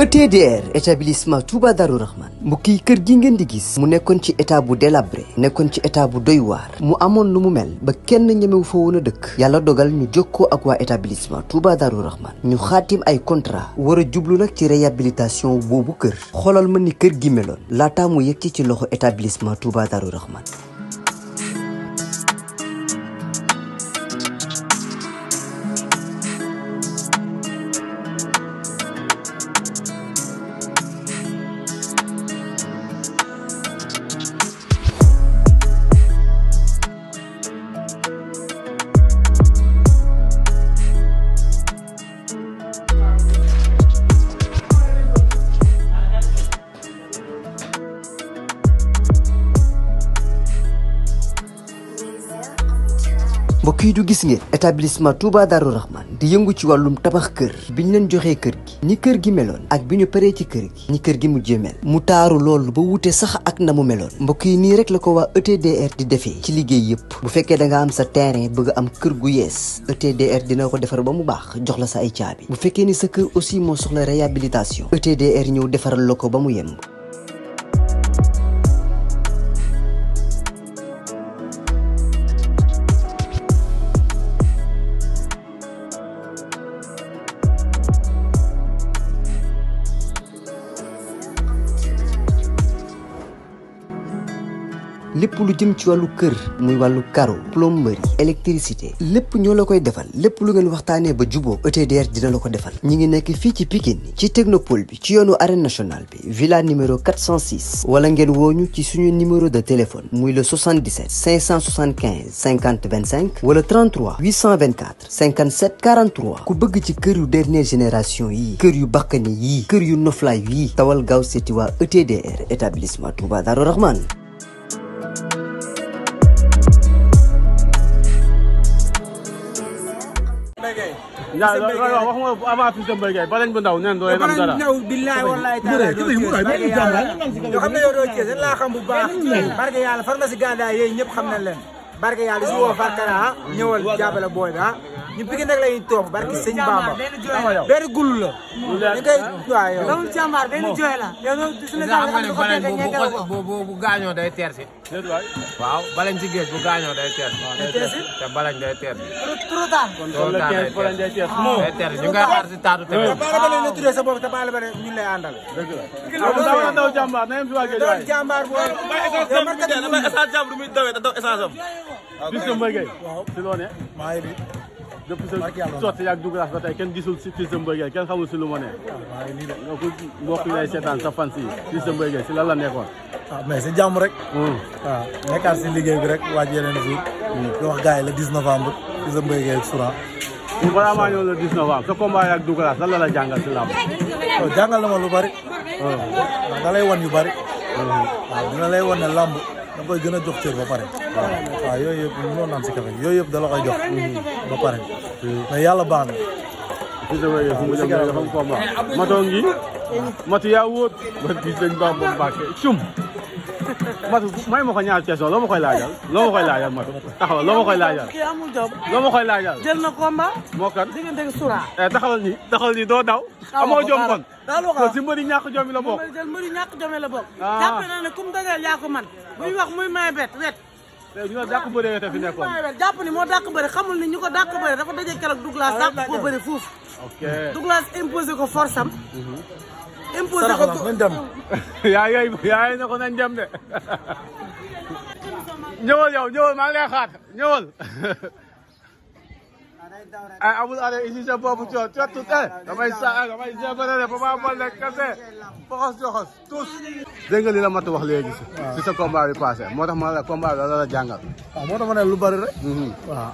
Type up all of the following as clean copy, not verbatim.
ETDR établissement Touba Darou Rahman mbokk yi kër gi ngeen di gis mu nekkoon ci état bu délabré nekkoon ci état bu doy waar mu amoon lu mu mel ba kenn ñemewu fa woon a dëkk yàlla dogal ñu jokkoo ak waa établissement Touba Darou Rahman ñu xaatim ay contrat war a jublu nag ci réhabilitation boobu kër xoolal ma ni kër gi meloon laataa mu yegg ci loxo établissement Touba Darou Rahman. mbokk yi du gis ngeen établissement Touba Darou Rahman di yëngu ci wàllum tabax kër bi ñu leen joxee kër gi ni kër gi meloon ak bi ñu paree ci kër gi ni kër gi mujjee mel mu taaru loolu ba wute sax ak na mu meloon mbokk yi nii rek la ko waa ETDR di defee ci liggéey yëpp bu fekkee da nga am sa terrain bëgg am kër gu yees ETDR dina ko defar ba mu baax jox la sa ay caabi bu fekkee ni sa kër aussi moo soxla réhabilitation ETDR ñëw defaral la ko ba mu yemb. lépp lu jëm ci wàllu kër muy wàllu carreau plomberie électricité lépp ñoo la koy defal lépp lu ngeen waxtaanee ba juboo ETDR dina la ko defal ñi ngi nekk fii ci Pikine ci technopole bi ci yoonu arène nationale bi villa numéro 406 wala ngeen wooñu ci suñu numéro de téléphone muy le 77 575 50 25 wala 33 824 57 43 ku bëgg ci kër yu dernière génération yii kër yu bakkane yii kër yu noflaay yii tawal gaaw seeti waa ETDR établissement Touba Darou Rahman. wax nga avant Fils de Mbaye Gueye ba lañ bu ndaw neen doo leen am dara billahi wallahi taala yoo xam ne yow doo Thiès laa xam bu baax barke yàlla pharmacie Gandaye yooyu ñëpp xam nañ leen barke yàlla si woo Farkara ñëwal jàppale booy bi ñu Pikine nag lañuy toog barke sëñ Bamba benn gul la ñu koy waaw yow dawul jàmbaar benn jooy la yow bu gaañoo day teer si waaw balañ ci géej bu gaañoo day teer si te balañ day teer si trop tard day teer si ñu ngay xaar si taatu te baala ba tuddee sa bopp te baala ba ñu lay àndal dëgg daw jàmbaar na yem si waa géej waay jàmbaar bu essence jàmm du muy dawee te daw essence am Fils de Mbaye Gueye si loo ne maa ngi depuis sa sotti yaag Douglas ba tey kenn gisul si Fils de Mbaye Gueye kenn xamul si lu ma ne nga ko mbokk yi lay seetaan sa fan si Fils de Mbaye Gueye si lan la nekkoon mais si jàmm rek waaw nekkaat si liggéey bi rek waaj yeneen jour di wax gars yi le 10 novembre Fils de Mbaye Gueye ak Soura balaa maa ñëw le 10 novembre sa combat yaag Douglas lan la jàngal si làmb jàngal na ma lu bari da lay wan yu bari waaw dina lay wan ne làmb da koy gën a jox cër ba pare waaw yooyu yëpp mënoon naan si café yooyu yëpp da la koy jox ba pare mais yàlla baax na Fils de Mbaye Gueye fu mu jëm dafa am combat matoo ngi matu yaa wóot ba gis dañ ba Mbàkke cum matu may ma ko ñaar question loo ma koy laajal matu taxawal loo ma koy laajal kii amul job loo ma koy laajal jël na combat moo kan diggante ak Soura taxawal ni doo daw amoo jom kon kon si mbëri ñàkk jom la bokk mbëri ñàkk jom la bokk jàpp naa ne comme dajal yaa ko man buy wax muy may wet ñu ne dàq bëre wete fi nekkoon jàpp ni moo dàq bëre xamul ni ñu ko dàq bëre dafa daje keroog Douglas dàq ko bëre fuuf Douglas imposé ko force am imposé ko nañ dem yaay na ko nañ dem de ñëwal maa ngi lay xaar ñëwal ay amul are isi sa bopp coot tut damay sebare Papa Baldé kase foxos joxos tous dégg nga li la mat wax léegi si sa combat bi passé moo tax ma la combat bi la jàngal waaw moo tax ma ne lu bari rek waaw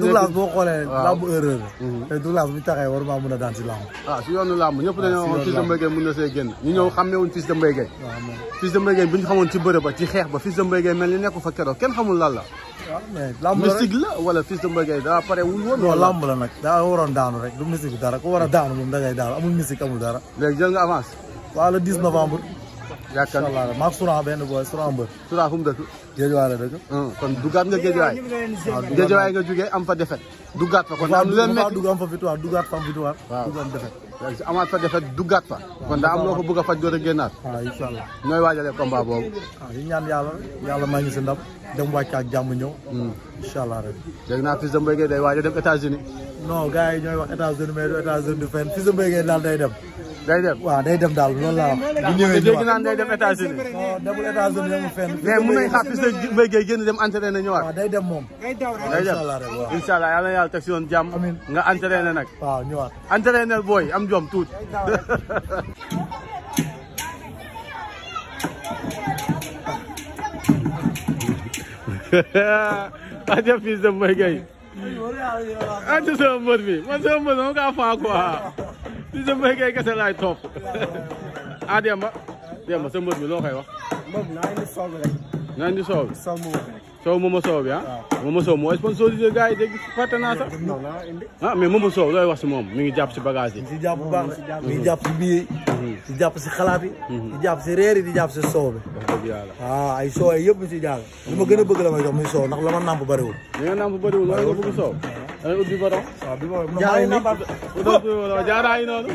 Douglas boo xoolee lamb erreur te Douglas bu taxee war maa mën a daan si lamb si yoonu lamb ñëpp dañoo waxoon Fils de Mbaye Gueye mën na see génn ñu ñëw xàmmewuñ Fils de Mbaye Gueye Fils de Mbaye Gueye bu ñu xamoon ci bëre ba ci xeex ba Fils de Mbaye Gueye mel ni nekku fa keroog kenn xamul lan la waaw mais lamb la mystique la wala Fils de Mbaye Gueye daa pare wul woon non lamb la nag daa waroon daanu rek du mystique bi dara ku war a daanu moom da ngay daanu amul mystique amul dara léegi jël nga avance waaw le 10 novembre yaakaar incha allah maag Soura benn boy Soura mbër. Soura fu mu dëkk. Géejawaay la dëkk. kon duggaat nga Géejawaay. Géejawaay nga jógee am fa defet. duggaat fa kon am lu leen métti dugg am fa victoire duggaat fa am victoire. waaw dugg am defet. amaat fa defet duggaat fa. kon daa am loo ko bëgg a faj door a génnaat. waaw incha allah. ñooy waajalee combat boobu. waaw ñu ñaan yàlla may ñu si ndam dem wàcc ak jàmm ñëw. incha allah rek. dégg naa Fils de Mbaye Gueye day waaj a dem États-Unis. non gars yi ñooy wax États-Unis mais du États-Unis du fenn Fils de Mbaye Gueye daal day dem. day dem waaw day dem daal loolu laa wax. bu ñëwee dégg naa day dem États-Unis. non demul États-Unis demul fenn. mais mun nañu xaar Fils de Mbaye Gueye génn dem entraîné ñëwaat. waaw day dem moom. day dem incha allah rek waaw. incha allah yàlla na yàlla teg si yoon jàmm. amiin nga entraîné nag. waaw ñëwaat. entraîné booy am jom tuuti. aja Fils de Mbaye Gueye. aja sama mbër bi man sama mbër dama kaa faa quoi. Fils de Mbaye Gueye kese laay topp. ah Demba sa mbër bi loo koy wax. moom naa indi soow bi rek. naa indi soow bi. soow mu rek. Sow Momo Sow bi ah. Momo Sow moo sponsorisé gars yi dégg fàtte naa sax. ah mais Momo Sow looy wax si moom mi ngi jàpp si bagage yi. di jàpp bu baax mi ngi jàpp si biir di jàpp si xalaat yi. di jàpp si reer yi di jàpp si soow bi. wax dëgg yàlla. waaw ay soow yi yëpp si jàll. li ma gën a bëgg la may jox muy soow ndax la ma nàmp bëriwul. li nga nàmp bëriwul wala nga bëgg soow. da ngay ut bi borom. waaw bi ma jaaraay nii jaaraay noonu.